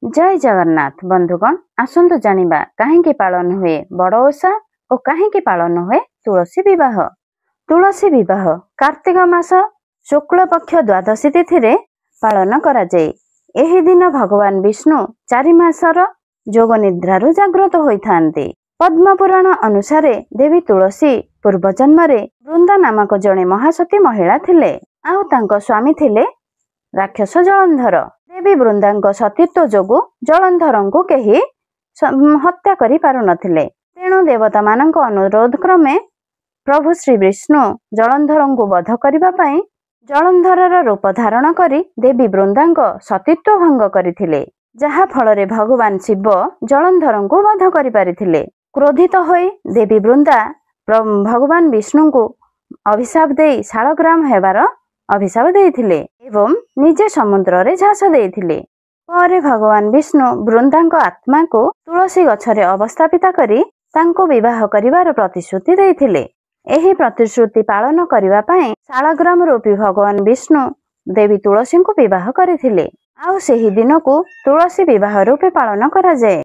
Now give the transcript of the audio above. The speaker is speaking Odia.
ଜୟ ଜଗନ୍ନାଥ ବନ୍ଧୁଗଣ, ଆସନ୍ତୁ ଜାଣିବା କାହିଁକି ପାଳନ ହୁଏ ବଡ଼ ଓଷା ଓ କାହିଁକି ପାଳନ ହୁଏ ତୁଳସୀ ବିବାହ। ତୁଳସୀ ବିବାହ କାର୍ତ୍ତିକ ମାସ ଶୁକ୍ଳପକ୍ଷ ଦ୍ୱାଦଶୀ ତିଥିରେ ପାଳନ କରାଯାଏ। ଏହି ଦିନ ଭଗବାନ ବିଷ୍ଣୁ 4 ମାସର ଯୋଗ ନିଦ୍ରାରୁ ଜାଗ୍ରତ ହୋଇଥାନ୍ତି। ପଦ୍ମପୁରାଣ ଅନୁସାରେ ଦେବୀ ତୁଳସୀ ପୂର୍ବଜନ୍ମରେ ବୃନ୍ଦା ନାମକ ଜଣେ ମହାସତୀ ମହିଳା ଥିଲେ, ଆଉ ତାଙ୍କ ସ୍ୱାମୀ ଥିଲେ ରାକ୍ଷସ ଜଳନ୍ଧର। ଦେବୀ ବୃନ୍ଦାଙ୍କ ସତୀତ୍ୱ ଯୋଗୁଁ ଜଳନ୍ଧରଙ୍କୁ କେହି ହତ୍ୟା କରି ପାରୁନଥିଲେ। ତେଣୁ ଦେବତାମାନଙ୍କ ଅନୁରୋଧ କ୍ରମେ ପ୍ରଭୁ ଶ୍ରୀ ବିଷ୍ଣୁ ଜଳନ୍ଧରଙ୍କୁ ବଧ କରିବା ପାଇଁ ଜଳନ୍ଧରର ରୂପ ଧାରଣ କରି ଦେବୀ ବୃନ୍ଦାଙ୍କ ସତୀତ୍ୱ ଭଙ୍ଗ କରିଥିଲେ, ଯାହା ଫଳରେ ଭଗବାନ ଶିବ ଜଳନ୍ଧରଙ୍କୁ ବଧ କରିପାରିଥିଲେ। କ୍ରୋଧିତ ହୋଇ ଦେବୀ ବୃନ୍ଦା ଭଗବାନ ବିଷ୍ଣୁଙ୍କୁ ଅଭିଶାପ ଦେଇ ଶାଳଗ୍ରାମ ହେବାର ଅଭିଶାପ ଦେଇଥିଲେ ଏବଂ ନିଜେ ସମୁଦ୍ରରେ ଝାସ ଦେଇଥିଲେ। ପରେ ଭଗବାନ ବିଷ୍ଣୁ ବୃନ୍ଦାଙ୍କ ଆତ୍ମାକୁ ତୁଳସୀ ଗଛରେ ଅବସ୍ଥାପିତ କରି ତାଙ୍କୁ ବିବାହ କରିବାର ପ୍ରତିଶ୍ରୁତି ଦେଇଥିଲେ। ଏହି ପ୍ରତିଶ୍ରୁତି ପାଳନ କରିବା ପାଇଁ ଶାଳଗ୍ରାମ ରୂପୀ ଭଗବାନ ବିଷ୍ଣୁ ଦେବୀ ତୁଳସୀଙ୍କୁ ବିବାହ କରିଥିଲେ, ଆଉ ସେହି ଦିନକୁ ତୁଳସୀ ବିବାହ ରୂପେ ପାଳନ କରାଯାଏ।